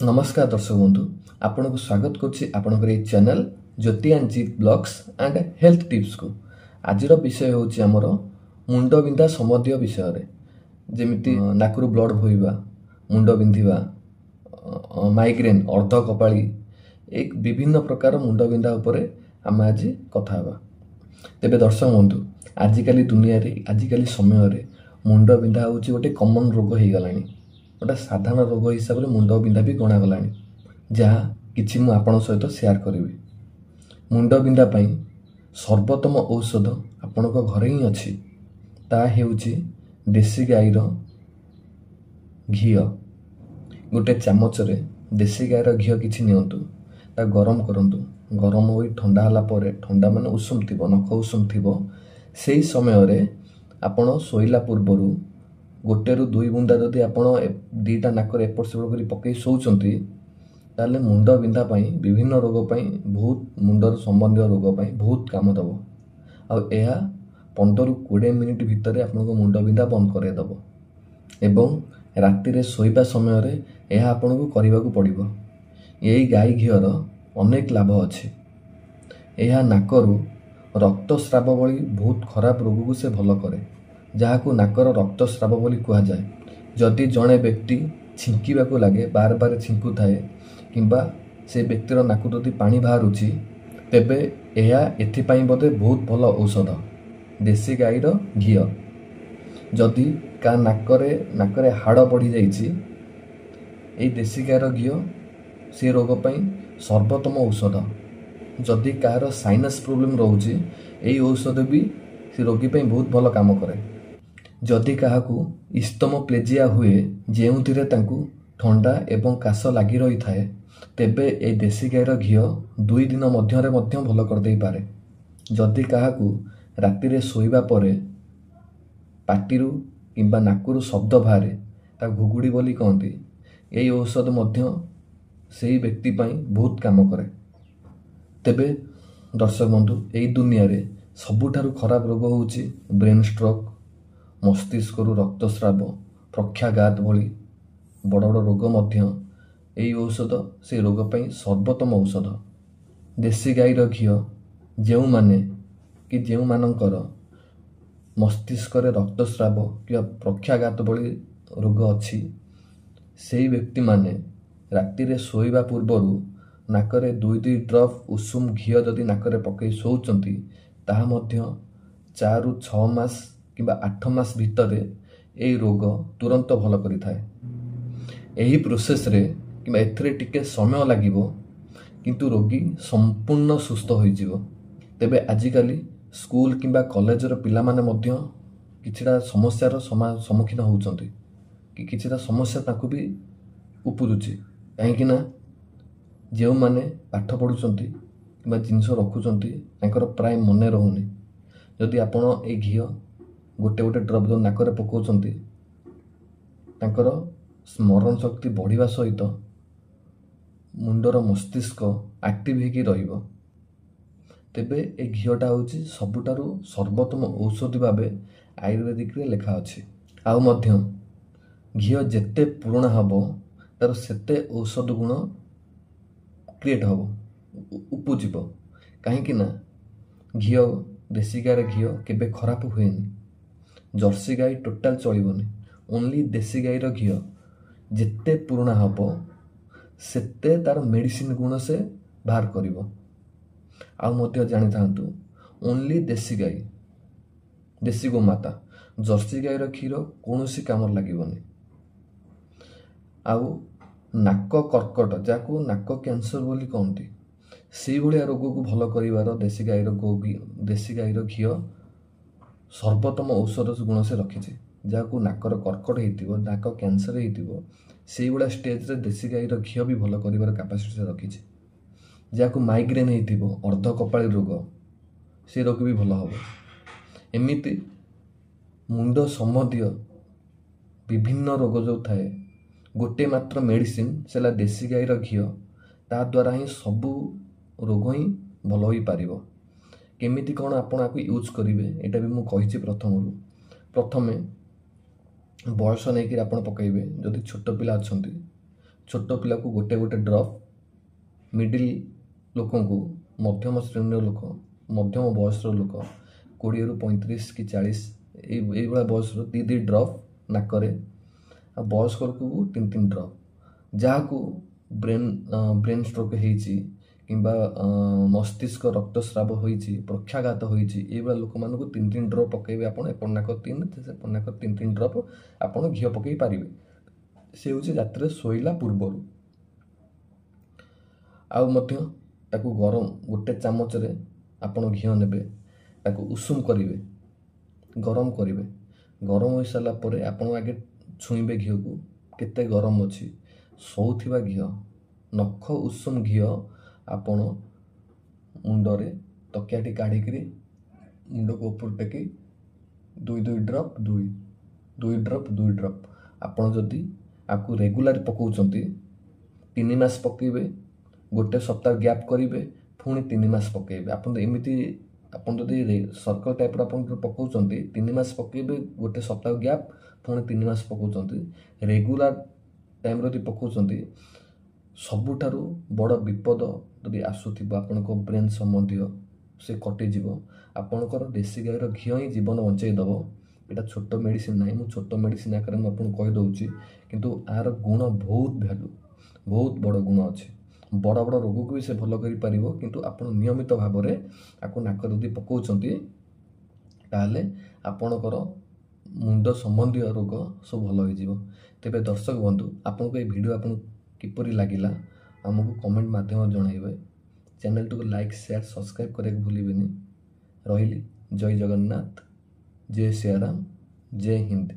ନମସ୍କାର ଦର୍ଶକ ବନ୍ଧୁ, ଆପଣଙ୍କୁ ସ୍ୱାଗତ କରୁଛି ଆପଣଙ୍କର ଏହି channel Jyoti and Jeet blogs and health ଟିପ୍ସକୁ। ଆଜିର ବିଷୟ ହେଉଛି ଆମର ମୁଣ୍ଡବିନ୍ଧା ସମ୍ବନ୍ଧୀୟ ବିଷୟରେ, ଯେମିତି ନାକରୁ ବ୍ଲଡ଼ ବୋହିବା, ମୁଣ୍ଡ ବିନ୍ଧିବା, ମାଇଗ୍ରେନ୍, ଅର୍ଦ୍ଧକପାଳି, ଏ ବିଭିନ୍ନ ପ୍ରକାର ମୁଣ୍ଡବିନ୍ଧା ଉପରେ ଆମେ ଆଜି କଥା ହେବା। ତେବେ ଦର୍ଶକ ବନ୍ଧୁ, ଆଜିକାଲି ଦୁନିଆରେ, ଆଜିକାଲି ସମୟରେ ମୁଣ୍ଡବିନ୍ଧା ହେଉଛି ଗୋଟେ କମନ୍ ରୋଗ ହେଇଗଲାଣି। ଗୋଟେ ସାଧାରଣ ରୋଗ ହିସାବରେ ମୁଣ୍ଡବିନ୍ଧା ବି ଗଣାଗଲାଣି, ଯାହା କିଛି ମୁଁ ଆପଣଙ୍କ ସହିତ ସେୟାର କରିବି। ମୁଣ୍ଡବିନ୍ଧା ପାଇଁ ସର୍ବୋତ୍ତମ ଔଷଧ ଆପଣଙ୍କ ଘରେ ହିଁ ଅଛି, ତାହା ହେଉଛି ଦେଶୀ ଗାଈର ଘିଅ। ଗୋଟେ ଚାମଚରେ ଦେଶୀ ଗାଈର ଘିଅ କିଛି ନିଅନ୍ତୁ, ତାକୁ ଗରମ କରନ୍ତୁ। ଗରମ ହୋଇ ଥଣ୍ଡା ହେଲା ପରେ, ଥଣ୍ଡା ମାନେ ଉଷୁମ ଥିବ, ନଖ ଉଷୁମ ଥିବ, ସେଇ ସମୟରେ ଆପଣ ଶୋଇଲା ପୂର୍ବରୁ 1ରୁ 2 ବୁନ୍ଦା ଯଦି ଆପଣ 2ଟା ନାକରେ ଏପଟ ସେପଟ କରି ପକାଇ ଶୋଉଛନ୍ତି, ତାହେଲେ ମୁଣ୍ଡ ବିନ୍ଧା ପାଇଁ, ବିଭିନ୍ନ ରୋଗ ପାଇଁ, ବହୁତ ମୁଣ୍ଡର ସମ୍ବନ୍ଧୀୟ ରୋଗ ପାଇଁ ବହୁତ କାମ ଦେବ। ଆଉ ଏହା 15ରୁ 20 ମିନିଟ୍ ଭିତରେ ଆପଣଙ୍କ ମୁଣ୍ଡ ବିନ୍ଧା ବନ୍ଦ କରାଇଦେବ। ଏବଂ ରାତିରେ ଶୋଇବା ସମୟରେ ଏହା ଆପଣଙ୍କୁ କରିବାକୁ ପଡ଼ିବ। ଏହି ଗାଈ ଘିଅର ଅନେକ ଲାଭ ଅଛି। ଏହା ନାକରୁ ରକ୍ତସ୍ରାବ ଭଳି ବହୁତ ଖରାପ ରୋଗକୁ ସେ ଭଲ କରେ, ଯାହାକୁ ନାକର ରକ୍ତସ୍ରାବ ବୋଲି କୁହାଯାଏ। ଯଦି ଜଣେ ବ୍ୟକ୍ତି ଛିଙ୍କିବାକୁ ଲାଗେ, ବାର ବାର ଛିଙ୍କୁଥାଏ, କିମ୍ବା ସେ ବ୍ୟକ୍ତିର ନାକରୁ ଯଦି ପାଣି ବାହାରୁଛି, ତେବେ ଏହା ଏଥିପାଇଁ ବୋଧେ ବହୁତ ଭଲ ଔଷଧ, ଦେଶୀ ଗାଈର ଘିଅ। ଯଦି କାହା ନାକରେ ହାଡ଼ ବଢ଼ିଯାଇଛି, ଏଇ ଦେଶୀ ଗାଈର ଘିଅ ସେ ରୋଗ ପାଇଁ ସର୍ବୋତ୍ତମ ଔଷଧ। ଯଦି କାହାର ସାଇନସ୍ ପ୍ରୋବ୍ଲେମ୍ ରହୁଛି, ଏଇ ଔଷଧ ବି ସେ ରୋଗୀ ପାଇଁ ବହୁତ ଭଲ କାମ କରେ। ଯଦି କାହାକୁ ଇସ୍ତମୋପ୍ଲେଜିଆ ହୁଏ, ଯେଉଁଥିରେ ତାଙ୍କୁ ଥଣ୍ଡା ଏବଂ କାଶ ଲାଗି ରହିଥାଏ, ତେବେ ଏଇ ଦେଶୀ ଗାଈର ଘିଅ 2 ଦିନ ମଧ୍ୟରେ ମଧ୍ୟ ଭଲ କରିଦେଇପାରେ। ଯଦି କାହାକୁ ରାତିରେ ଶୋଇବା ପରେ ପାଟିରୁ କିମ୍ବା ନାକରୁ ଶବ୍ଦ ବାହାରେ, ତାକୁ ଘୁଗୁଡ଼ି ବୋଲି କହନ୍ତି, ଏଇ ଔଷଧ ମଧ୍ୟ ସେଇ ବ୍ୟକ୍ତି ପାଇଁ ବହୁତ କାମ କରେ। ତେବେ ଦର୍ଶକ ବନ୍ଧୁ, ଏଇ ଦୁନିଆରେ ସବୁଠାରୁ ଖରାପ ରୋଗ ହେଉଛି ବ୍ରେନ୍ ଷ୍ଟ୍ରୋକ୍, ମସ୍ତିଷ୍କରୁ ରକ୍ତସ୍ରାବ, ପକ୍ଷାଘାତ ଭଳି ବଡ଼ ବଡ଼ ରୋଗ ମଧ୍ୟ ଏଇ ଔଷଧ ସେ ରୋଗ ପାଇଁ ସର୍ବୋତ୍ତମ ଔଷଧ। ଦେଶୀ ଗାଈର ଘିଅ ଯେଉଁମାନେ କି ଯେଉଁମାନଙ୍କର ମସ୍ତିଷ୍କରେ ରକ୍ତସ୍ରାବ କିମ୍ବା ପକ୍ଷାଘାତ ଭଳି ରୋଗ ଅଛି, ସେଇ ବ୍ୟକ୍ତିମାନେ ରାତିରେ ଶୋଇବା ପୂର୍ବରୁ ନାକରେ 2 2 ଡ୍ରପ୍ ଉଷୁମ ଘିଅ ଯଦି ନାକରେ ପକାଇ ଶୋଉଛନ୍ତି, ତାହା ମଧ୍ୟ 4ରୁ 6 ମାସ କିମ୍ବା 8 ମାସ ଭିତରେ ଏଇ ରୋଗ ତୁରନ୍ତ ଭଲ କରିଥାଏ। ଏହି ପ୍ରୋସେସ୍ରେ କିମ୍ବା ଏଥିରେ ଟିକେ ସମୟ ଲାଗିବ, କିନ୍ତୁ ରୋଗୀ ସମ୍ପୂର୍ଣ୍ଣ ସୁସ୍ଥ ହୋଇଯିବ। ତେବେ ଆଜିକାଲି ସ୍କୁଲ କିମ୍ବା କଲେଜର ପିଲାମାନେ ମଧ୍ୟ କିଛିଟା ସମସ୍ୟାର ସମ୍ମୁଖୀନ ହେଉଛନ୍ତି, କି କିଛିଟା ସମସ୍ୟା ତାଙ୍କୁ ବି ଉପୁଜୁଛି। କାହିଁକିନା ଯେଉଁମାନେ ପାଠ ପଢ଼ୁଛନ୍ତି କିମ୍ବା ଜିନିଷ ରଖୁଛନ୍ତି, ତାଙ୍କର ପ୍ରାୟ ମନେ ରହୁନି। ଯଦି ଆପଣ ଏଇ ଘିଅ ଗୋଟେ ଗୋଟେ ଡ୍ରପ୍ ଯେଉଁ ନାକରେ ପକାଉଛନ୍ତି, ତାଙ୍କର ସ୍ମରଣ ଶକ୍ତି ବଢ଼ିବା ସହିତ ମୁଣ୍ଡର ମସ୍ତିଷ୍କ ଆକ୍ଟିଭ୍ ହେଇକି ରହିବ। ତେବେ ଏ ଘିଅଟା ହେଉଛି ସବୁଠାରୁ ସର୍ବୋତ୍ତମ ଔଷଧି ଭାବେ ଆୟୁର୍ବେଦିକରେ ଲେଖା ଅଛି। ଆଉ ମଧ୍ୟ ଘିଅ ଯେତେ ପୁରୁଣା ହେବ, ତା'ର ସେତେ ଔଷଧ ଗୁଣ କ୍ରିଏଟ୍ ହେବ, ଉପୁଜିବ। କାହିଁକି ନା ଘିଅ, ଦେଶୀ ଗାଈର ଘିଅ କେବେ ଖରାପ ହୁଏନି। ଜର୍ସି ଗାଈ ଟୋଟାଲ୍ ଚଳିବନି, ଓନ୍ଲି ଦେଶୀ ଗାଈର ଘିଅ ଯେତେ ପୁରୁଣା ହେବ, ସେତେ ତା'ର ମେଡ଼ିସିନ ଗୁଣ ସେ ବାହାର କରିବ। ଆଉ ମଧ୍ୟ ଜାଣିଥାନ୍ତୁ, ଓନ୍ଲି ଦେଶୀ ଗାଈ, ଦେଶୀ ଗୋମାତା, ଜର୍ସି ଗାଈର କ୍ଷୀର କୌଣସି କାମରେ ଲାଗିବନି। ଆଉ ନାକ କର୍କଟ, ଯାହାକୁ ନାକ କ୍ୟାନ୍ସର ବୋଲି କହନ୍ତି, ସେଇଭଳିଆ ରୋଗକୁ ଭଲ କରିବାର ଦେଶୀ ଗାଈର ଘିଅ ସର୍ବୋତ୍ତମ ଔଷଧ ଗୁଣ ସେ ରଖିଛି। ଯାହାକୁ ନାକର କର୍କଟ ହେଇଥିବ, ନାକ କ୍ୟାନ୍ସର ହେଇଥିବ, ସେଇଭଳିଆ ଷ୍ଟେଜ୍ରେ ଦେଶୀ ଗାଈର ଘିଅ ବି ଭଲ କରିବାର କାପାସିଟି ସେ ରଖିଛି। ଯାହାକୁ ମାଇଗ୍ରେନ୍ ହେଇଥିବ, ଅର୍ଦ୍ଧକପାଳି ରୋଗ, ସେ ରୋଗ ବି ଭଲ ହେବ। ଏମିତି ମୁଣ୍ଡ ସମ୍ବନ୍ଧୀୟ ବିଭିନ୍ନ ରୋଗ ଯେଉଁ ଥାଏ, ଗୋଟେ ମାତ୍ର ମେଡ଼ିସିନ ସେ ହେଲା ଦେଶୀ ଗାଈର ଘିଅ। ତା ଦ୍ୱାରା ହିଁ ସବୁ ରୋଗ ହିଁ ଭଲ ହୋଇପାରିବ। କେମିତି କ'ଣ ଆପଣ ଆକୁ ୟୁଜ୍ କରିବେ, ଏଇଟା ବି ମୁଁ କହିଛି ପ୍ରଥମରୁ। ପ୍ରଥମେ ବୟସ ନେଇକରି ଆପଣ ପକାଇବେ। ଯଦି ଛୋଟ ପିଲା ଅଛନ୍ତି, ଛୋଟ ପିଲାକୁ ଗୋଟେ ଗୋଟେ ଡ୍ରପ୍, ମିଡ଼ିଲ୍ ଲୋକଙ୍କୁ, ମଧ୍ୟମ ଶ୍ରେଣୀର ଲୋକ, ମଧ୍ୟମ ବୟସର ଲୋକ 20ରୁ 35 କି 40 ଏଇଭଳିଆ ବୟସର 2 2 ଡ୍ରପ୍ ନାକରେ, ଆଉ ବୟସ୍କ ଲୋକକୁ 3 3 ଡ୍ରପ୍। ଯାହାକୁ ବ୍ରେନ୍ ବ୍ରେନ୍ ଷ୍ଟ୍ରୋକ୍ ହେଇଛି କିମ୍ବା ମସ୍ତିଷ୍କ ରକ୍ତସ୍ରାବ ହୋଇଛି, ପକ୍ଷାଘାତ ହୋଇଛି, ଏଇଭଳିଆ ଲୋକମାନଙ୍କୁ 3 3 ଡ୍ରପ୍ ପକାଇବେ ଆପଣ। ଏପଟ ନାକ 3, ସେପଟ ନାକ 3 3 ଡ୍ରପ୍ ଆପଣ ଘିଅ ପକାଇ ପାରିବେ। ସେ ହେଉଛି ରାତିରେ ଶୋଇଲା ପୂର୍ବରୁ। ଆଉ ମଧ୍ୟ ତାକୁ ଗରମ ଗୋଟେ ଚାମଚରେ ଆପଣ ଘିଅ ନେବେ, ତାକୁ ଉଷୁମ କରିବେ, ଗରମ କରିବେ। ଗରମ ହୋଇସାରିଲା ପରେ ଆପଣ ଆଗେ ଛୁଇଁବେ ଘିଅକୁ କେତେ ଗରମ ଅଛି। ଶୋଉଥିବା ଘିଅ, ନଖ ଉଷୁମ ଘିଅ ଆପଣ ମୁଣ୍ଡରେ ତକିଆଟି କାଢ଼ିକିରି ମୁଣ୍ଡକୁ ଉପରୁ ଟେକି 2 2 ଡ୍ରପ୍, 2 2 ଡ୍ରପ୍, 2 ଡ୍ରପ୍। ଆପଣ ଯଦି ଆକୁ ରେଗୁଲାର ପକାଉଛନ୍ତି, 3 ମାସ ପକାଇବେ, ଗୋଟେ ସପ୍ତାହ ଗ୍ୟାପ୍ କରିବେ, ପୁଣି 3 ମାସ ପକାଇବେ। ଆପଣ ଏମିତି ଆପଣ ଯଦି ସର୍କଲ୍ ଟାଇପ୍ର ଆପଣ ପକାଉଛନ୍ତି, 3 ମାସ ପକାଇବେ, ଗୋଟେ ସପ୍ତାହ ଗ୍ୟାପ୍, ପୁଣି 3 ମାସ ପକାଉଛନ୍ତି, ରେଗୁଲାର ଟାଇମ୍ରେ ଯଦି ପକାଉଛନ୍ତି, ସବୁଠାରୁ ବଡ଼ ବିପଦ ଯଦି ଆସୁଥିବ ଆପଣଙ୍କ ବ୍ରେନ୍ ସମ୍ବନ୍ଧୀୟ, ସେ କଟିଯିବ। ଆପଣଙ୍କର ଦେଶୀ ଗାଈର ଘିଅ ହିଁ ଜୀବନ ବଞ୍ଚେଇ ଦେବ। ଏଇଟା ଛୋଟ ମେଡ଼ିସିନ ନାହିଁ, ମୁଁ ଛୋଟ ମେଡ଼ିସିନ ଆକାରରେ ମୁଁ ଆପଣଙ୍କୁ କହିଦେଉଛି, କିନ୍ତୁ ଏହାର ଗୁଣ ବହୁତ ଭ୍ୟାଲୁ, ବହୁତ ବଡ଼ ଗୁଣ ଅଛି। ବଡ଼ ବଡ଼ ରୋଗକୁ ବି ସେ ଭଲ କରିପାରିବ। କିନ୍ତୁ ଆପଣ ନିୟମିତ ଭାବରେ ଆକୁ ନାକରେ ଯଦି ପକାଉଛନ୍ତି, ତାହେଲେ ଆପଣଙ୍କର ମୁଣ୍ଡ ସମ୍ବନ୍ଧୀୟ ରୋଗ ସବୁ ଭଲ ହୋଇଯିବ। ତେବେ ଦର୍ଶକ ବନ୍ଧୁ, ଆପଣଙ୍କୁ ଏଇ ଭିଡ଼ିଓ ଆପଣଙ୍କୁ କିପରି ଲାଗିଲା ଆମକୁ କମେଣ୍ଟ ମାଧ୍ୟମରେ ଜଣାଇବେ। ଚ୍ୟାନେଲଟିକୁ ଲାଇକ୍, ସେୟାର, ସବସ୍କ୍ରାଇବ୍ କରିବାକୁ ଭୁଲିବେନି। ରହିଲି, ଜୟ ଜଗନ୍ନାଥ, ଜୟ ସିଆରାମ, ଜୟ ହିନ୍ଦ।